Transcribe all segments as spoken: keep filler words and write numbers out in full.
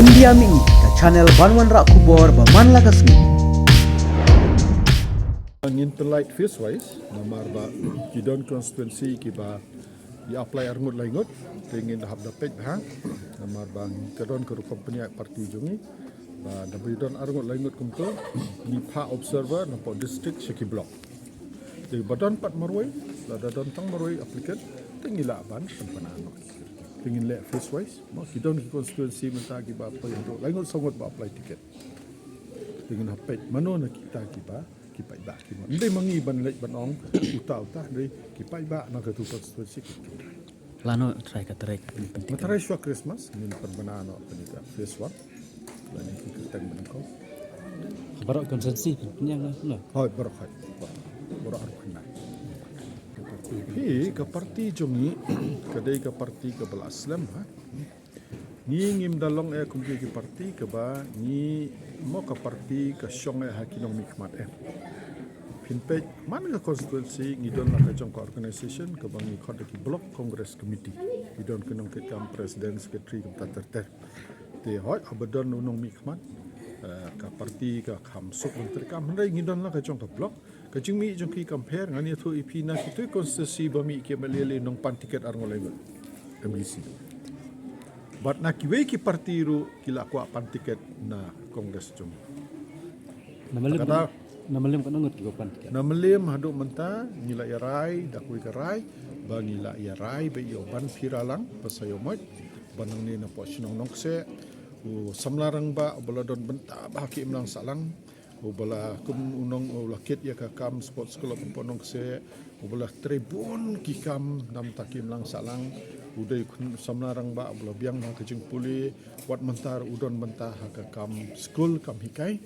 India Mini, ka channel ban wanrah khubor ba man la ka sngi. Ngin pynlait phase wise, namar ba ki don constituency kiba i apply arngut laingut, te ngin da hap da peit bha, namar ba ka don ka rukom pynïaid party jong ngi, ba da ba i don arngut laingut kumto, ngi phah observer napoh district sha ki block. Te ba don pat marwei, lada don tang marwei applicant, te ngi lah ban pynbna noh. Te ngin leh phase wise, mo ki don ki constituency mynta kiba apply arngut laingut saw ngut ba apply ticket. Te ngin hap peit mano na kita kiba ki paidbah ki mo. Ndei ma ngi ban leit ban ong uta uta, ndei ki paidbah na katu constituency ki. Lano trai ka trai ka pyntik. Ma trai shuwa Christmas ngin pynbna noh kane ka phase one. Lane ki kyrteng ban ko. Baroh constituency pynpynïang la. Hoi, baroh hoi. Baroh arphew khyndai. Hi ka party jong ngi ka dei ka party kaba la slem ha. Ngi ngim da long eh kum ki party kaba ngi mo ka party ka shong eh ha ki nongmihkhmat eh. Phin peit man ka constituency ngi don la ka jong ka organization kaba ngi khot da ki block congress committee. Ngi don ki nongkitkam president, secretary kumta ter ter. Te hoi haba don u nongmihkhmat, eh, ka party ka kham suk ban treikam, hynrei ngi don la ka jong ka block. Ka jingmih jong ki kam pher, ngan ïathuh ïa phi na kitu ki constituency ba mih ki M L A lei nongpan ticket arngut laingut M D C. Bad na kiwei ki party ruh ki la kwah pan ticket na Congress jong. Na Mylliem, kata na Mylliem katno ngut kiba pan ticket? Na Mylliem haduh mynta ngi la ïarai da kawei ka rai ba ngi la ïarai beit ïa u Banphiralang Basaiawmoit, ba nangne napoh shnong Nongkseh, u samla rangbah uba la don bynta bha ha ka imlang sahlang, uba la kum u nong u la kit ïa ka kam sports club hapoh Nongkseh, uba la trei bun ki kam na bynta ka imlang sahlang, u dei u samla rangbah uba la biang ha ka jingpule, wat mynta ruh u don bynta ha ka kam skul kam hikai.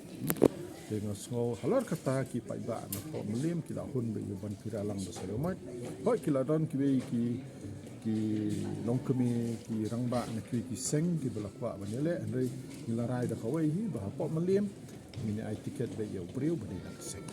Te nga sngew halor kata ki paidbah napoh Mylliem ki la hun beit ïa u Banphiralang Basaiawmoit. Hoi ki la don kiwei ki, ki longkmie ki rangbah na kiwei ki seng kiba la kwah ban ïaleh, hynrei ngi la rai da kawei hi ba hapoh Mylliem ngin ai ticket beit ïa u briew ba dei na ka seng.